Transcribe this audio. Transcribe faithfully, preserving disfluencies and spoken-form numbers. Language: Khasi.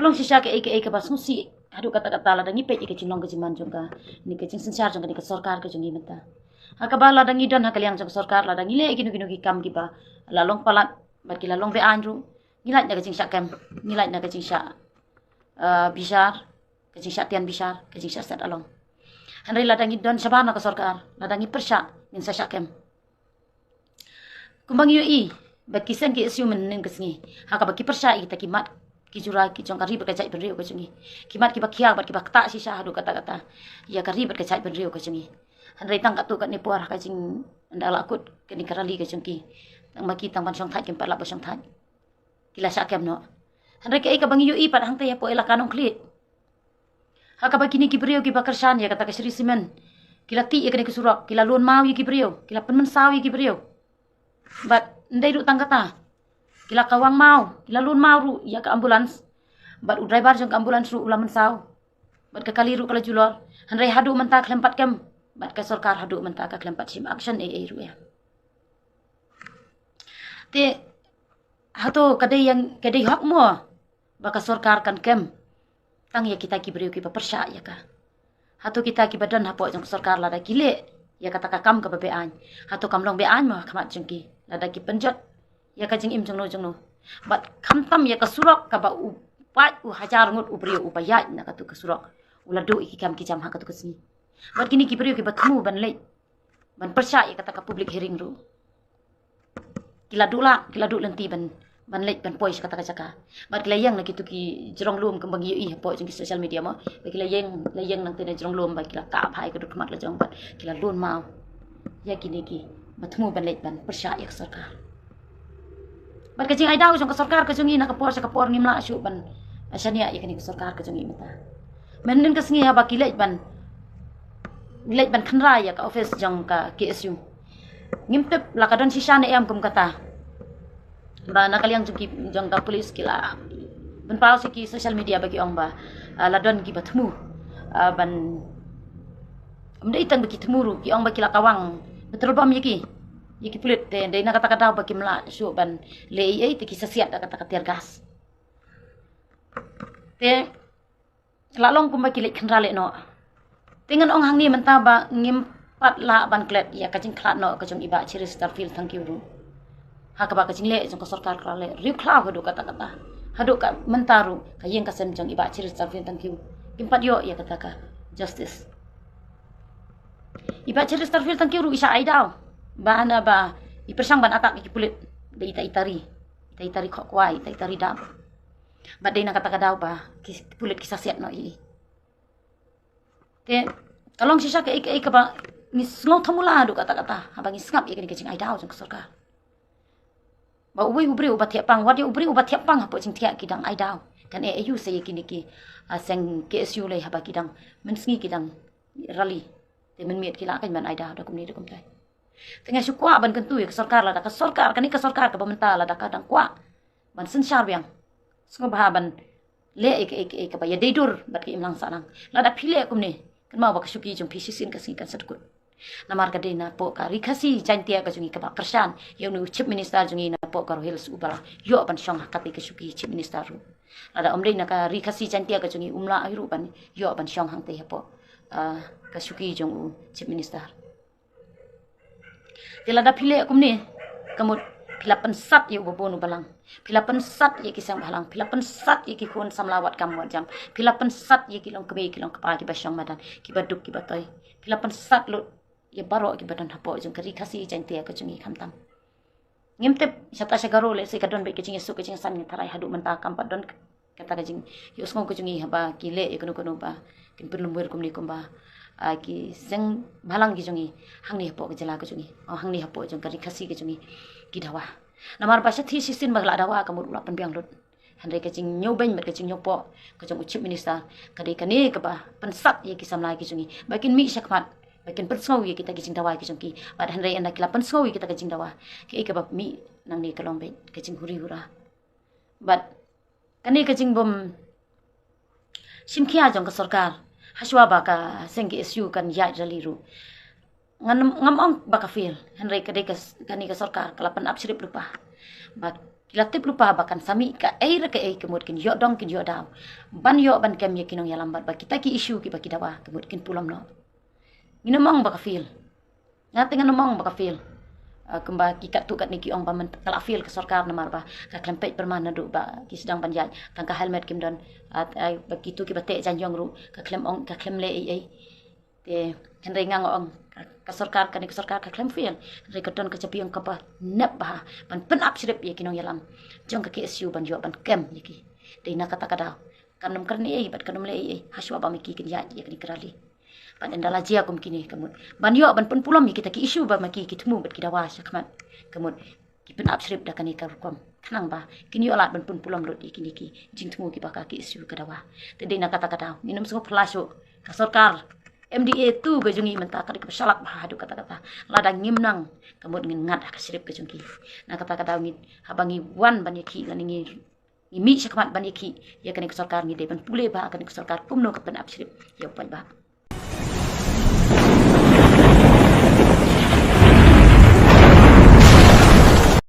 Long shisha kaei kaei kaba sngewsih haduh katta katta lada ngi peit ïa ka jinglong ka jingman jong kane ka jingsynshar jong kane ka sorkar ka jong ngi mynta. Ha kaba lada ngi don ha ka liang jong ka sorkar, lada ngi leh ïa kino kino ki kam kiba la long palat bad ki la long be-aiñ ruh, ngi lait na ka jingshah kem, ngi lait na ka jingshah, ah, bishar, ka jingshah tian bishar, ka jingshah set along. Hynrei lada ngi don shabar na ka sorkar, lada ngi pyrshah, ngin sa shah kem. Kumba ngi ïohi ba ki seng ki S U mynhynnin ka sngi, ha kaba ki pyrshah ïa kita ki mat ki jura ki jong ka ri bad ka jaitbynriew ka jong ngi, ki mat kiba khia bad kiba ktah shisha haduh katta katta ïa ka ri bad ka jaitbynriew ka jong ngi. Hynrei tang katto katne por ha ka jingïalehkut kane ka rally ka jong ki, tang ba ki tang ban shongthait kim pat lah ba shongthait, ki la shah kem noh. Hynrei kaei kaba ngi ïohi pat hangta hapoh Elaka Nongkhlieh, ha kaba kine ki briew kiba kyrshan ïa kata ka Shree Cement, ki la tih ïa kane ka surok, ki la lun maw ïa ki briew, ki la pynmynsaw ïa ki briew. Bad ym dei ruh tang kata, ki la kawang maw, ki la lun maw ruh ïa ka ambulance bad u driver jong ka ambulance ruh u la mynsaw, bad ka kali ruh ka la julor. Hynrei haduh mynta khlem pat kem, bad ka sorkar haduh mynta ka khlem pat shim action ei ei ruh ïa. Te hato ka dei ïa, ka dei hok mo ba ka sorkar kan kem tang ïa kita ki briew kiba pyrshah ïa ka? Hato kita kiba don hapoh jong ka sorkar lada ki leh ïa kata ka kam kaba be-aiñ, hato kam long be-aiñ mo ha khmat jong ki lada ki pynjot ïa ka jingim jongno jongno? Bad khamtam ïa ka surok kaba u paid u hajar ngut u briew uba ïaid na katu ka surok, u la duh ïa ki kam ki jam ha katu ka sngi. Bad kine ki briew kiba thmu ban leit ban pyrshah ïa kata ka public hearing ruh, ki la duh lad, ki la duh lynti ban, ban leit ban poi sha kata ka jaka. Bad ki la ïeng na kitu ki jrong lum kumba ngi ïohi hapoh jong ki social media mo, ba ki la ïeng, la ïeng nangta na jrong lum ba ki la kah bha ïa ka dur khmat la jong bad ki la lun maw ïa kine kiba thmu ban leit ban pyrshah ïa ka sorkar. Bad ka jingai daw jong ka sorkar ka jong ngi na ka por sha ka por ngim lah shuh ban shaniah ïa kane ka sorkar ka jong ngi mynta. Mynhynnin ka sngi haba ki leit ban, leit ban khynra ïa ka office jong ka K S U, ngim tip la ka don shisha ne em kum kata, ba na ka liang jong ki, jong ka police ki la pynpaw sha ki social media ba ki ong ba, ah, la don kiba thmu, ah, ban, ym dei tang ba ki thmu ruh, ki ong ba ki la kawang petrol bomb ïa ki, ïa ki pulit. Te dei na kata ka daw ba kim lah shuh ban leh ei ei te ki sa siat da kata ka tear gas. Te la long kumba ki leit khynra leh noh. Te ngan ong hangne mynta ba ngim pat lah ban klet ïa ka jingkhlad noh ka jong i Bah Cheristerfield Thangkhiew ruh ha kaba ka jingleh jong ka sorkar ka la leh riewkhlaw haduh katta katta. Haduh ka mynta ruh ka ïing ka sem jong i Bah Cheristerfield Thangkhiew kim pat ïoh ïa kata ka justice. I Bah Cheristerfield Thangkhiew ruh i shah ai daw ba hana ba i pyrshang ban attack ïa ki pulit da ita i tari, ita i tari khohkwai, ita i tari dap. Bad dei na kata ka daw ba ki pulit ki sa siat noh ïa i. Te ka long shisha kaei kaei kaba ngi sngew thmu la haduh katta katta haba ngi sngap ïa kane ka jingai daw jong ka sorkar. Ba uwei u briew uba thiah pang, wat ïa u briew uba thiah pang hapoh jingthiah ki dang ai daw. Kan eh aïu sa ïa kine ki, ah, seng K S U lei haba ki dang mynsngi ki dang rally, te mynmiet ki lah kan ban ai daw da kumne da kumtai. Te nga shu kwah ban kyntu ïa ka sorkar, lada ka sorkar, kane ka sorkar kaba mynta lada ka dang kwah ban synshar biang, sngewbha ban leh ïa kaei kaei kaba ïadei dur bad ka imlang sahlang. Lada phi leh kumne, kynmaw ba ka shuki jong phi shisien ka sngi kan sa dkut. Namar ka dei napoh ka Ri Khasi Jaintia ka jong ngi kaba kyrshan ïa une u Chief Minister jong ngi napoh Garo Hills uba la ïoh ban shong ha kata ka shuki Chief Minister ruh. Lada ym dei na ka Ri Khasi Jaintia ka jong ngi um lah hi ruh ban ïoh ban shong hangta hapoh, ah, ka shuki jong u Chief Minister. Te lada phi leh kumne, ka mut phi la pynsat ïa uba bun uba lang, phi la pynsat ïa ki seng bhalang, phi la pynsat ïa ki khun samla wat kam wat jam, phi la pynsat ïa ki longkmie ki longkpa kiba shong madan, kiba duk kiba toi, phi la pynsat lut ïa baroh kiba don hapoh jong ka Ri Khasi Jaintia ka jong ngi khamtam. Ngim tip shata sha Garo lehse ka don beit ka jingïasuk ka jingïasan, ngi tharai haduh mynta kam pat don kata ka jingïohsngew ka jong ngi haba ki leh ïa kano kano ba kin pynlumwir kumne kumba, ah, ki seng bhalang ki jong ngi hangne hapoh ka jylla ka jong ngi, oh, hangne hapoh jong ka Ri Khasi ka jong ngi ki dawa. Namar ba shathie shisien ba ka la dawa ka mut u la pynbiang lut. Hynrei ka jingñiewbeiñ bad ka jingñiewpoh ka jong u Chief Minister ka dei kane kaba pynsat ïa ki samla ki jong ngi ba kin mih shakhmat, ba kin pynsngew ïa kita ki jingdawa ki jong ki. Bad hynrei ynda ki la pynsngew ïa kita ki jingdawa, kaei kaba mih nangne ka long beit ka jinghuri hura. Bad kane ka jingbym shim khia jong ka sorkar, hashwa ba ka seng K S U kan ïaid rally ruh, ngan, ngam ong ba ka fail, hynrei ka dei ka s-, kane ka sorkar ka la pynap shrip lypa. Bad Ki la tip lypa ba kan sa mih kaei re kaei, ka mut kin ïoh dong kin ïoh daw ban ïoh ban kem ïa ki nongïalam, bad ba kita ki issue kiba ki dawa, ka mut kin pulom noh. Ngin ym ong ba ka fail. Nga te ngan ym ong ba ka fail. Ah, kumba ki katto katne ki ong ba mynta ka la fail ka sorkar namar ba ka khlem peit pyrman naduh ba ki sdang ban ïaid. Tang ka helmet kim don. Ah, ah, ba kito kiba teh jaiñjong ruh ka khlem ong, ka khlem leh ei ei. Te hynrei nga ong ka, ka sorkar, kane ka sorkar ka khlem fail. Hynrei ka don ka jabieng kaba nep bha ban pynap shrip ïa ki nongïalam jong ka K S U ban ïoh ban kem ïa ki. Dei na kata ka daw kan ym kren ei ei bad kan ym leh ei ei hashuwa ba ma ki kin ïaid ïa kane ka rally. Bad ynda la jia kum kine, ka mut ban ïoh ban pynpulom ïa kita ki issue ba ma ki ki thmu bad ki dawa shakhmat, ka mut ki pynap shrip da kane ka rukom, khnang ba kin ïoh lad ban pynpulom lut ïa kine ki jingthmu kiba ka K S U ka dawa. Te dei na kata ka daw ngin ym sngewphylla shuh. Ka sorkar M D A tu ka jong ngi mynta ka dei kaba shalak bha haduh katta katta. Lada ngim nang, ka mut ngin ngat ha ka shrip ka jong ki. Na kata ka daw ngi, haba ngi wan ban ïakhih lane ngi, ngi mih shakhmat ban ïakhih ïa kane ka sorkar, ngi dei ban pule bha kane ka sorkar kumno ka pynap shrip ïa u paidbah.